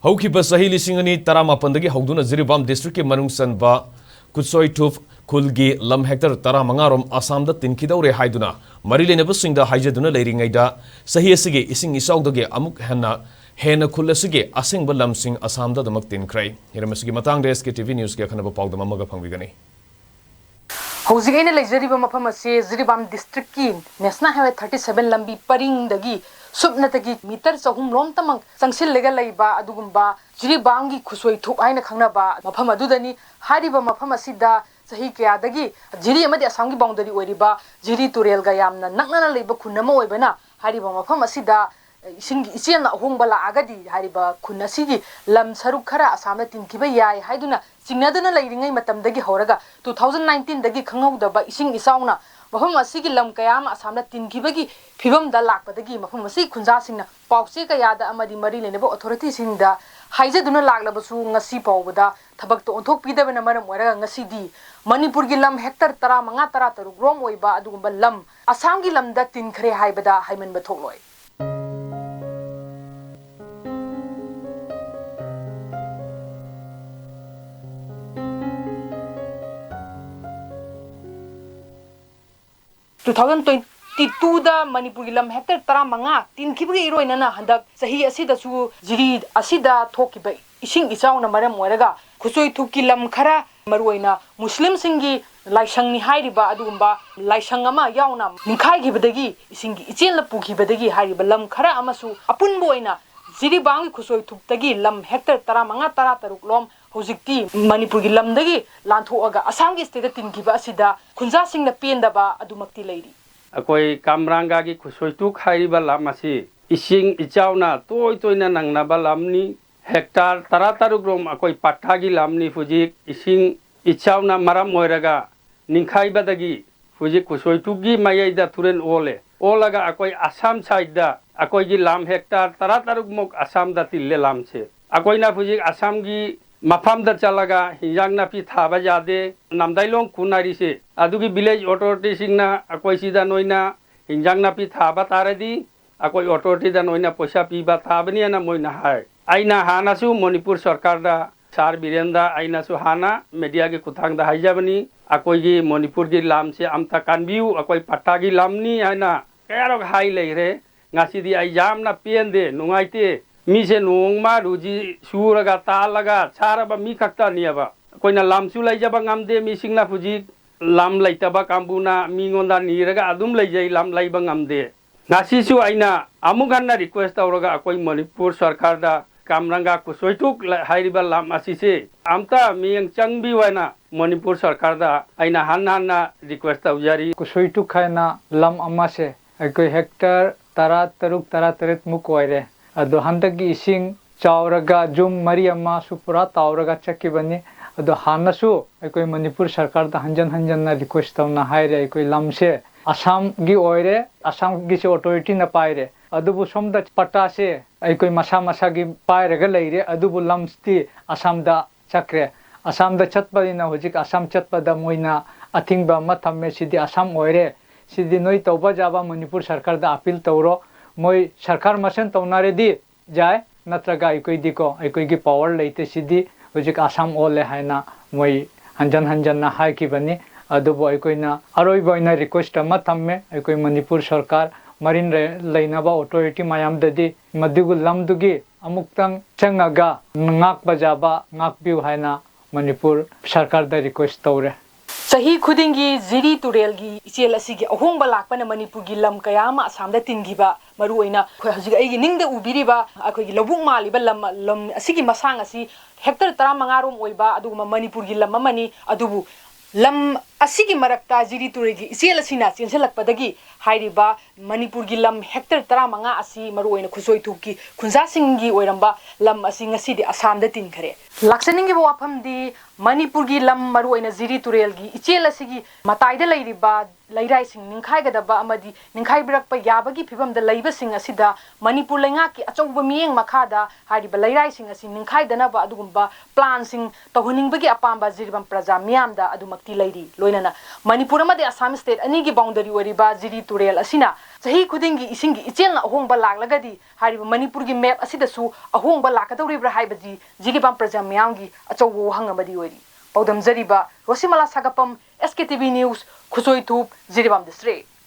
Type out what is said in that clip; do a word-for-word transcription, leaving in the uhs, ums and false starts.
ꯍꯧꯈꯤꯕ ꯆꯍꯤ ꯂꯤꯁꯤꯡ ꯑꯅꯤ ꯇꯔꯥꯃꯥꯄꯟꯗꯒꯤ ꯍꯧꯗꯨꯅ ꯖꯤꯔꯤꯕꯥꯝ ꯗꯤꯁꯇ꯭ꯔꯤꯛꯀꯤ ꯃꯅꯨꯡ ꯆꯟꯕ ꯈꯨꯠꯁꯣꯏꯊꯨꯞ ꯈꯨꯜꯒꯤ ꯂꯝ ꯍꯦꯛꯇꯔ ꯇꯔꯥꯃꯉꯥ ꯔꯣꯝ ꯑꯁꯥꯝꯗ ꯇꯤꯟꯈꯤꯗꯧꯔꯦ ꯍꯥꯏꯗꯨꯅ ꯃꯔꯤ ꯂꯩꯅꯕꯁꯤꯡꯗ ꯍꯥꯏꯖꯗꯨꯅ ꯂꯩꯔꯤꯉꯩꯗ, ꯆꯍꯤ ꯑꯁꯤꯒꯤ ꯏꯁꯤꯡ ꯏꯆꯥꯎꯗꯒꯤ ꯑꯃꯨꯛ ꯍꯦꯟꯅ, ꯍꯦꯟꯅ ꯈꯨꯜ ꯑꯁꯤꯒꯤ ꯑꯁꯦꯡꯕ ꯂꯝꯁꯤꯡ ꯑꯁꯥꯝꯗ ꯑꯗꯨꯃꯛ ꯇꯤꯟꯈ꯭ꯔꯦ꯫ ꯍꯤꯔꯝ ꯑꯁꯤꯒꯤ ꯃꯇꯥꯡꯗ ꯑꯦꯁ ꯀꯦ ꯇꯤ ꯚꯤ ꯅ꯭ꯌꯨꯁꯀꯤ ꯑꯈꯟꯅꯕ ꯄꯥꯎꯗꯝ ꯑꯃꯒ ꯐꯪꯕꯤꯒꯅꯤ꯫ ꯍꯧꯖꯤꯛ ꯑꯩꯅ ꯂꯩꯖꯔꯤꯕ ꯃꯐꯝ ꯑꯁꯤ ꯖꯤꯔꯤꯕꯥꯝ ꯗꯤꯁꯇ꯭ꯔꯤꯛꯀꯤ ꯅꯦꯁꯅꯦꯜ ꯍꯥꯏꯋꯦ ꯊꯥꯔꯇꯤ ꯁꯚꯦꯟ ꯂꯝꯕꯤ ꯄꯔꯤꯡꯗꯒꯤ ꯁꯨꯞꯅꯇꯒꯤ ꯃꯤꯇꯔ ꯆꯍꯨꯝ ꯂꯣꯝꯇꯃꯛ ꯆꯪꯁꯤꯜꯂꯒ ꯂꯩꯕ ꯑꯗꯨꯒꯨꯝꯕ ꯖꯤꯔꯤꯕꯥꯝꯒꯤ ꯈꯨꯁꯣꯏ ꯊꯨꯞ ꯍꯥꯏꯅ ꯈꯪꯅꯕ ꯃꯐꯝ ꯑꯗꯨꯗꯅꯤ꯫ ꯍꯥꯏꯔꯤꯕ ꯃꯐꯝ ꯑꯁꯤꯗ ꯆꯍꯤ ꯀꯌꯥꯗꯒꯤ ꯖꯤꯔꯤ ꯑꯃꯗꯤ ꯑꯁꯥꯝꯒꯤ ꯕꯥꯎꯟꯗꯔꯤ ꯑꯣꯏꯔꯤꯕ ꯖꯤꯔꯤ ꯇꯨꯔꯦꯜꯒ ꯌꯥꯝꯅ ꯅꯛꯅꯅ ꯂꯩꯕ ꯈꯨꯟ ꯑꯃ ꯑꯣꯏꯕꯅ, ꯍꯥꯏꯔꯤꯕ ꯃꯐꯝ ꯑꯁꯤꯗ ꯏꯁꯤꯡꯒꯤ ꯏꯆꯦꯜꯅ ꯑꯍꯣꯡꯕ ꯂꯥꯛꯑꯒꯗꯤ ꯍꯥꯏꯔꯤꯕ ꯈꯨꯟ ꯑꯁꯤꯒꯤ ꯂꯝ ꯁꯔꯨꯛ ꯈꯔ ꯑꯁꯥꯝꯅ ꯇꯤꯟꯈꯤꯕ ꯌꯥꯏ ꯍꯥꯏꯗꯨꯅ ꯆꯤꯡꯅꯗꯨꯅ ꯂꯩꯔꯤꯉꯩ ꯃꯇꯝꯗꯒꯤ ꯍꯧꯔꯒ two thousand nineteen ꯗꯒꯤ ꯈꯪꯍꯧꯗꯕ ꯏꯁꯤꯡ ꯏꯆꯥꯎꯅ ꯃꯐꯝ ꯑꯁꯤꯒꯤ ꯂꯝ ꯀꯌꯥ ꯑꯃ ꯑꯁꯥꯝꯅ ꯇꯤꯟꯈꯤꯕꯒꯤ ꯐꯤꯕꯝꯗ ꯂꯥꯛꯄꯗꯒꯤ ꯃꯐꯝ ꯑꯁꯤꯒꯤ ꯈꯨꯟꯖꯥꯁꯤꯡꯅ ꯄꯥꯎꯆꯦ ꯀꯌꯥꯗ ꯑꯃꯗꯤ ꯃꯔꯤ ꯂꯩꯅꯕ ꯑꯣꯊꯣꯔꯤꯇꯤꯁꯤꯡꯗ ꯍꯥꯏꯖꯗꯨꯅ ꯂꯥꯛꯂꯕꯁꯨ ꯉꯁꯤ ꯐꯥꯎꯕꯗ ꯊꯕꯛꯇ ꯑꯣꯟꯊꯣꯛꯄꯤꯗꯕꯅ ꯃꯔꯝ ꯑꯣꯏꯔꯒ ꯉꯁꯤꯗꯤ ꯃꯅꯤꯄꯨꯔꯒꯤ ꯂꯝ ꯍꯦꯛꯇꯔ ꯇꯔꯥꯃꯉꯥ ꯇꯔꯥꯇꯔꯨꯛ ꯔꯣꯝ ꯑꯣꯏꯕ ꯑꯗꯨꯒꯨꯝꯕ ꯂꯝ ꯑꯁꯥꯝꯒꯤ ꯂꯝꯗ ꯇꯤꯟꯈ꯭ꯔꯦ ꯍꯥꯏꯕꯗ ꯍꯥꯏꯃꯟꯕ ꯊꯣꯛꯂꯣꯏ꯫ Two thousand twenty two ꯗ ꯃꯅꯤꯄꯨꯔꯒꯤ ꯂꯝ ꯍꯦꯛꯇꯔ ꯇꯔꯥꯃꯉꯥ ꯇꯤꯟꯈꯤꯕꯒ ꯏꯔꯣꯏꯅꯅ ꯍꯟꯗꯛ ꯆꯍꯤ ꯑꯁꯤꯗꯁꯨ ꯖꯤꯔꯤ ꯑꯁꯤꯗ ꯊꯣꯛꯈꯤꯕ ꯏꯁꯤꯡ ꯏꯆꯥꯎꯅ ꯃꯔꯝ ꯑꯣꯏꯔꯒ ꯈꯨꯠꯁꯣꯏ ꯊꯨꯞꯀꯤ ꯂꯝ ꯈꯔ, ꯃꯔꯨꯑꯣꯏꯅ ꯃꯨꯁꯂꯤꯝꯁꯤꯡꯒꯤ ꯂꯥꯏꯁꯪꯅꯤ ꯍꯥꯏꯔꯤꯕ ꯑꯗꯨꯒꯨꯝꯕ ꯂꯥꯏꯁꯪ ꯑꯃ ꯌꯥꯎꯅ ꯅꯤꯡꯈꯥꯏꯈꯤꯕꯗꯒꯤ ꯏꯁꯤꯡꯒꯤ ꯏꯆꯦꯜꯅ ꯄꯨꯈꯤꯕꯗꯒꯤ ꯍꯥꯏꯔꯤꯕ ꯂꯝ ꯈꯔ ꯑꯃꯁꯨ ꯑꯄꯨꯟꯕ ꯑꯣꯏꯅ ꯖꯤꯔꯤꯕꯥꯝꯒꯤ ꯈꯨꯠꯁꯣꯏ ꯊꯨꯞꯇꯒꯤ ꯂꯝ ꯍꯦꯛꯇꯔ ꯇꯔꯥꯃꯉꯥ ꯇꯔꯥꯇꯔꯨꯛ ꯂꯣꯝ ꯍꯧꯖꯤꯛꯇꯤ ꯃꯅꯤꯄꯨꯔꯒꯤ ꯂꯝꯗꯒꯤ ꯂꯥꯟꯊꯣꯛꯑꯒ ꯑꯁꯥꯝꯒꯤ ꯁ꯭ꯇꯦꯠꯇ ꯇꯤꯟꯈꯤꯕ ꯑꯁꯤꯗ ꯈꯨꯟꯖꯥꯁꯤꯡꯅ ꯄꯦꯟꯗꯕ ꯑꯗꯨꯃꯛꯇꯤ ꯂꯩꯔꯤ꯫ ꯑꯩꯈꯣꯏ ꯀꯥꯝꯔꯥꯡꯒꯥꯒꯤ ꯈꯨꯠꯁꯣꯏ ꯊꯨꯞ ꯍꯥꯏꯔꯤꯕ ꯂꯝ ꯑꯁꯤ ꯏꯁꯤꯡ ꯏꯆꯥꯎꯅ ꯇꯣꯏ ꯇꯣꯏꯅ ꯅꯪꯅꯕ ꯂꯝꯅꯤ꯫ ꯍꯦꯛꯇꯔ ꯇꯔꯥꯇꯔꯨꯛ ꯔꯣꯝ ꯑꯩꯈꯣꯏ ꯄꯠꯀꯥꯒꯤ ꯂꯝꯅꯤ꯫ ꯍꯧꯖꯤꯛ ꯏꯁꯤꯡ ꯏꯆꯥꯎꯅ ꯃꯔꯝ ꯑꯣꯏꯔꯒ ꯅꯤꯡꯈꯥꯏꯕꯗꯒꯤ ꯍꯧꯖꯤꯛ ꯈꯨꯠꯁꯣꯏ ꯊꯨꯞꯀꯤ ꯃꯌꯥꯏꯗ ꯇꯨꯔꯦꯜ ꯑꯣꯜꯂꯦ꯫ ꯑꯣꯜꯂꯒ ꯑꯩꯈꯣꯏ ꯑꯁꯥꯝ ꯁꯥꯏꯠꯇ ꯑꯩꯈꯣꯏꯒꯤ ꯂꯝ ꯍꯦꯛꯇꯔ ꯇꯔꯥꯇꯔꯨꯛ ꯃꯨꯛ ꯑꯁꯥꯝꯗ ꯇꯤꯜꯂꯦ ꯂꯝꯁꯦ꯫ ꯑꯩꯈꯣꯏꯅ ꯍꯧꯖꯤꯛ ꯑꯁꯥꯝꯒꯤ ꯃꯐꯝꯗ ꯆꯠꯂꯒ ꯍꯤꯟꯖꯥꯡ ꯅꯥꯄꯤ ꯊꯥꯕ ꯌꯥꯗꯦ꯫ ꯅꯝꯗꯥꯏꯂꯣꯡ ꯈꯨꯟ ꯍꯥꯏꯔꯤꯁꯦ꯫ ꯑꯗꯨꯒꯤ ꯚꯤꯂꯦꯖ ꯑꯣꯊꯣꯔꯤꯇꯤꯁꯤꯡꯅ ꯑꯩꯈꯣꯏ ꯁꯤꯗ ꯅꯣꯏꯅ ꯍꯤꯟꯖꯥꯡ ꯅꯥꯄꯤ ꯊꯥꯕ ꯇꯥꯔꯗꯤ ꯑꯩꯈꯣꯏ ꯑꯣꯊꯣꯔꯤꯇꯤꯗ ꯅꯣꯏꯅ ꯄꯩꯁꯥ ꯄꯤꯕ ꯇꯥꯕꯅꯤ ꯍꯥꯏꯅ ꯃꯣꯏꯅ ꯍꯥꯏ꯫ ꯑꯩꯅ ꯍꯥꯟꯅꯁꯨ ꯃꯅꯤꯄꯨꯔ ꯁꯔꯀꯥꯔꯗ, ꯁꯥꯔ ꯕꯤꯔꯦꯟꯗ ꯑꯩꯅꯁꯨ ꯍꯥꯟꯅ ꯃꯦꯗꯤꯌꯥꯒꯤ ꯈꯨꯠꯊꯥꯡꯗ ꯍꯥꯏꯖꯕꯅꯤ, ꯑꯩꯈꯣꯏꯒꯤ ꯃꯅꯤꯄꯨꯔꯒꯤ ꯂꯝꯁꯦ ꯑꯝꯇ ꯀꯟꯕꯤꯌꯨ, ꯑꯩꯈꯣꯏ ꯄꯠꯇꯥꯒꯤ ꯂꯝꯅꯤ ꯍꯥꯏꯅ ꯀꯌꯥꯔꯛ ꯍꯥꯏ ꯂꯩꯈ꯭ꯔꯦ꯫ ꯉꯁꯤꯗꯤ ꯑꯩ ꯌꯥꯝꯅ ꯄꯦꯟꯗꯦ, ꯅꯨꯡꯉꯥꯏꯇꯦ꯫ ꯃꯤꯁꯦ ꯅꯣꯡꯃ ꯔꯨꯖꯤ ꯁꯨꯔꯒ ꯇꯥꯜꯂꯒ ꯆꯥꯔꯕ ꯃꯤ ꯈꯛꯇꯅꯦꯕ꯫ ꯑꯩꯈꯣꯏꯅ ꯂꯝꯁꯨ ꯂꯩꯖꯕ ꯉꯝꯗꯦ, ꯃꯤꯁꯤꯡꯅ ꯍꯧꯖꯤꯛ ꯂꯝ ꯂꯩꯇꯕ ꯀꯥꯡꯕꯨꯅ ꯃꯤꯉꯣꯟꯗ ꯅꯤꯔꯒ ꯑꯗꯨꯝ ꯂꯩꯖꯩ, ꯂꯝ ꯂꯩꯕ ꯉꯝꯗꯦ꯫ ꯉꯁꯤꯁꯨ ꯑꯩꯅ ꯑꯃꯨꯛ ꯍꯟꯅ ꯔꯤꯀ꯭ꯋꯦꯁ ꯇꯧꯔꯒ ꯑꯩꯈꯣꯏ ꯃꯅꯤꯄꯨꯔ ꯁꯔꯀꯥꯔꯗ ꯀꯥꯝꯔꯪꯒ ꯀꯨꯁꯣꯏꯇꯨꯛ ꯂ-, ꯍꯥꯏꯔꯤꯕ ꯂꯝ ꯑꯁꯤꯁꯦ ꯑꯝꯇ ꯃꯤꯠꯌꯦꯡ ꯆꯪꯕꯤꯌꯨ ꯍꯥꯏꯅ ꯃꯅꯤꯄꯨꯔ ꯁꯔꯀꯥꯔꯗ ꯑꯩꯅ ꯍꯟꯅ ꯍꯟꯅ ꯔꯤꯀ꯭ꯋꯦꯁ ꯇꯧꯖꯔꯤ꯫ ꯀꯨꯁꯣꯏꯇꯨꯛ ꯍꯥꯏꯅ ꯂꯝ ꯑꯃꯁꯦ ꯑꯩꯈꯣꯏ ꯍꯦꯛꯇꯔ ꯇꯔꯥ ꯇꯔꯨꯛ, ꯇꯔꯥ ꯇꯔꯦꯠ ꯃꯨꯛ ꯑꯣꯏꯔꯦ꯫ ꯑꯗꯣ ꯍꯟꯗꯛꯀꯤ ꯏꯁꯤꯡ ꯆꯥꯎꯔꯒ ꯌꯨꯝ ꯃꯔꯤ ꯑꯃꯁꯨ ꯄꯨꯔꯥ ꯇꯥꯎꯔꯒ ꯆꯠꯈꯤꯕꯅꯤ꯫ ꯑꯗꯣ ꯍꯥꯟꯅꯁꯨ ꯑꯩꯈꯣꯏ ꯃꯅꯤꯄꯨꯔ ꯁꯔꯀꯥꯔꯗ ꯍꯟꯖꯟ ꯍꯟꯖꯟꯅ ꯔꯤꯀ꯭ꯋꯦꯁ ꯇꯧꯅ ꯍꯥꯏꯔꯦ, ꯑꯩꯈꯣꯏ ꯂꯝꯁꯦ ꯑꯁꯥꯝꯒꯤ ꯑꯣꯏꯔꯦ, ꯑꯁꯥꯝꯒꯤꯁꯦ ꯑꯣꯊꯣꯔꯤꯇꯤꯅ ꯄꯥꯏꯔꯦ, ꯑꯗꯨꯕꯨ ꯁꯣꯝꯗ ꯄꯠꯇꯥꯁꯦ ꯑꯩꯈꯣꯏ ꯃꯁꯥ ꯃꯁꯥꯒꯤ ꯄꯥꯏꯔꯒ ꯂꯩꯔꯦ, ꯑꯗꯨꯕꯨ ꯂꯝꯁꯇꯤ ꯑꯁꯥꯝꯗ ꯆꯠꯈ꯭ꯔꯦ꯫ ꯑꯁꯥꯝꯗ ꯆꯠꯄꯅꯤꯅ ꯍꯧꯖꯤꯛ ꯑꯁꯥꯝ ꯆꯠꯄꯗ ꯃꯣꯏꯅ ꯑꯊꯤꯡꯕ ꯑꯃ ꯊꯝꯃꯦ, ꯁꯤꯗꯤ ꯑꯁꯥꯝ ꯑꯣꯏꯔꯦ, ꯁꯤꯗꯤ ꯅꯣꯏ ꯇꯧꯕ ꯌꯥꯕ ꯃꯅꯤꯄꯨꯔ ꯁꯔꯀꯥꯔꯗ ꯑꯄꯤꯜ ꯇꯧꯔꯣ꯫ ꯃꯣꯏ ꯁꯔꯀꯥꯔ ꯃꯁꯦꯟ ꯇꯧꯅꯔꯗꯤ ꯌꯥꯏ, ꯅꯠꯇ꯭ꯔꯒ ꯑꯩꯈꯣꯏꯗꯤꯀꯣ, ꯑꯩꯈꯣꯏꯒꯤ ꯄꯋꯥꯔ ꯂꯩꯇꯦ, ꯁꯤꯗꯤ ꯍꯧꯖꯤꯛ ꯑꯁꯥꯝ ꯑꯣꯜꯂꯦ ꯍꯥꯏꯅ ꯃꯣꯏ ꯍꯟꯖꯟ ꯍꯟꯖꯟꯅ ꯍꯥꯏꯈꯤꯕꯅꯤ꯫ ꯑꯗꯨꯕꯨ ꯑꯩꯈꯣꯏꯅ ꯑꯔꯣꯏꯕ ꯑꯣꯏꯅ ꯔꯤꯀ꯭ꯋꯦꯁ ꯑꯃ ꯊꯝꯃꯦ, ꯑꯩꯈꯣꯏ ꯃꯅꯤꯄꯨꯔ ꯁꯔꯀꯥꯔ, ꯃꯔꯤ ꯂꯩ-, ꯂꯩꯅꯕ ꯑꯣꯊꯣꯔꯤꯇꯤ ꯃꯌꯥꯝꯗꯗꯤ ꯃꯗꯨꯒꯤ ꯂꯝꯗꯨꯒꯤ ꯑꯃꯨꯛꯇꯪ ꯆꯪꯉꯒ ꯉꯥꯛꯄ ꯌꯥꯕ ꯉꯥꯛꯄꯤꯌꯨ ꯍꯥꯏꯅ ꯃꯅꯤꯄꯨꯔ ꯁꯔꯀꯥꯔꯗ ꯔꯤꯀ꯭ꯋꯦꯁ ꯇꯧꯔꯦ꯫ ꯆꯍꯤ ꯈꯨꯗꯤꯡꯒꯤ ꯖꯤꯔꯤ ꯇꯨꯔꯦꯜꯒꯤ ꯏꯆꯦꯜ ꯑꯁꯤꯒꯤ ꯑꯍꯣꯡꯕ ꯂꯥꯛꯄꯅ ꯃꯅꯤꯄꯨꯔꯒꯤ ꯂꯝ ꯀꯌꯥ ꯑꯃ ꯑꯁꯥꯝꯗ ꯇꯤꯟꯈꯤꯕ, ꯃꯔꯨꯑꯣꯏꯅ ꯑꯩꯈꯣꯏ ꯍꯧꯖꯤꯛ ꯑꯩꯒꯤ ꯅꯤꯡꯗ ꯎꯕꯤꯔꯤꯕ ꯑꯩꯈꯣꯏꯒꯤ ꯂꯧꯕꯨꯛ ꯃꯥꯜꯂꯤꯕ ꯂꯝ, ꯂꯝ ꯑꯁꯤꯒꯤ ꯃꯁꯥꯡ ꯑꯁꯤ ꯍꯦꯛꯇꯔ ꯇꯔꯥꯃꯉꯥ ꯔꯣꯝ ꯑꯣꯏꯕ ꯑꯗꯨꯒꯨꯝꯕ ꯃꯅꯤꯄꯨꯔꯒꯤ ꯂꯝ ꯑꯃꯅꯤ꯫ ꯑꯗꯨꯕꯨ ꯂꯝ ꯑꯁꯤꯒꯤ ꯃꯔꯛꯇ ꯖꯤꯔꯤ ꯇꯨꯔꯦꯜꯒꯤ ꯏꯆꯦꯜ ꯑꯁꯤꯅ ꯆꯦꯟꯁꯤꯜꯂꯛꯄꯗꯒꯤ ꯍꯥꯏꯔꯤꯕ ꯃꯅꯤꯄꯨꯔꯒꯤ ꯂꯝ ꯍꯦꯛꯇꯔ ꯇꯔꯥꯃꯉꯥ ꯑꯁꯤ ꯃꯔꯨꯑꯣꯏꯅ ꯈꯨꯠꯁꯣꯏꯊꯨꯛꯀꯤ ꯈꯨꯟꯖꯥꯁꯤꯡꯒꯤ ꯑꯣꯏꯔꯝꯕ ꯂꯝ ꯑꯁꯤ ꯉꯁꯤꯗꯤ ꯑꯁꯥꯝꯗ ꯇꯤꯟꯈꯔꯦ꯫ ꯂꯥꯛꯆꯅꯤꯡꯉꯤꯕ ꯋꯥꯐꯝꯗꯤ ꯃꯅꯤꯄꯨꯔꯒꯤ ꯂꯝ, ꯃꯔꯨꯑꯣꯏꯅ ꯖꯤꯔꯤ ꯇꯨꯔꯦꯜꯒꯤ ꯏꯆꯦꯜ ꯑꯁꯤꯒꯤ ꯃꯇꯥꯏꯗ ꯂꯩꯔꯤꯕ ꯂꯩꯔꯥꯏꯁꯤꯡ ꯅꯤꯡꯈꯥꯏꯒꯗꯕ ꯑꯃꯗꯤ ꯅꯤꯡꯈꯥꯏꯕꯤꯔꯛꯄ ꯌꯥꯕꯒꯤ ꯐꯤꯕꯝꯗ ꯂꯩꯕꯁꯤꯡ ꯑꯁꯤꯗ ꯃꯅꯤꯄꯨꯔ ꯂꯩꯉꯥꯛꯀꯤ ꯑꯆꯧꯕ ꯃꯤꯠꯌꯦꯡ ꯃꯈꯥꯗ ꯍꯥꯏꯔꯤꯕ ꯂꯩꯔꯥꯏꯁꯤꯡ ꯑꯁꯤ ꯅꯤꯡꯈꯥꯏꯗꯅꯕ ꯑꯗꯨꯒꯨꯝꯕ ꯄ꯭ꯂꯥꯟꯁꯤꯡ ꯇꯧꯍꯟꯅꯤꯡꯕꯒꯤ ꯑꯄꯥꯝꯕ ꯖꯤꯔꯤꯕꯥꯝ ꯄ꯭ꯔꯖꯥ ꯃꯤꯌꯥꯝꯗ ꯑꯗꯨꯃꯛꯇꯤ ꯂꯩꯔꯤ꯫ ꯂꯣꯏꯅꯅ ꯃꯅꯤꯄꯨꯔ ꯑꯃꯗꯤ ꯑꯁꯥꯝ ꯁ꯭ꯇꯦꯠ ꯑꯅꯤꯒꯤ ꯕꯥꯎꯟꯗꯔꯤ ꯑꯣꯏꯔꯤꯕ ꯖꯤꯔꯤ ꯇꯨꯔꯦꯜ ꯑꯁꯤꯅ ꯆꯍꯤ ꯈꯨꯗꯤꯡꯒꯤ ꯏꯁꯤꯡꯒꯤ ꯏꯆꯦꯜꯅ ꯑꯍꯣꯡꯕ ꯂꯥꯛꯂꯒꯗꯤ ꯍꯥꯏꯔꯤꯕ ꯃꯅꯤꯄꯨꯔꯒꯤ ꯃꯦꯞ ꯑꯁꯤꯗꯁꯨ ꯑꯍꯣꯡꯕ ꯂꯥꯛꯀꯗꯧꯔꯤꯕ꯭ꯔꯥ ꯍꯥꯏꯕꯁꯤ ꯖꯤꯔꯤꯕꯥꯝ ꯄ꯭ꯔꯖꯥ ꯃꯤꯌꯥꯝꯒꯤ ꯑꯆꯧꯕ ꯋꯥꯍꯪ ꯑꯃꯗꯤ ꯑꯣꯏꯔꯤ꯫ ꯄꯥꯎꯗꯝꯖꯔꯤꯕ ꯔꯣꯁꯤꯃꯂꯥ ꯁꯥꯒꯞꯄꯝ, S K T V News, ꯈꯨꯖꯣꯏꯊꯨꯞ, Jiribam district꯫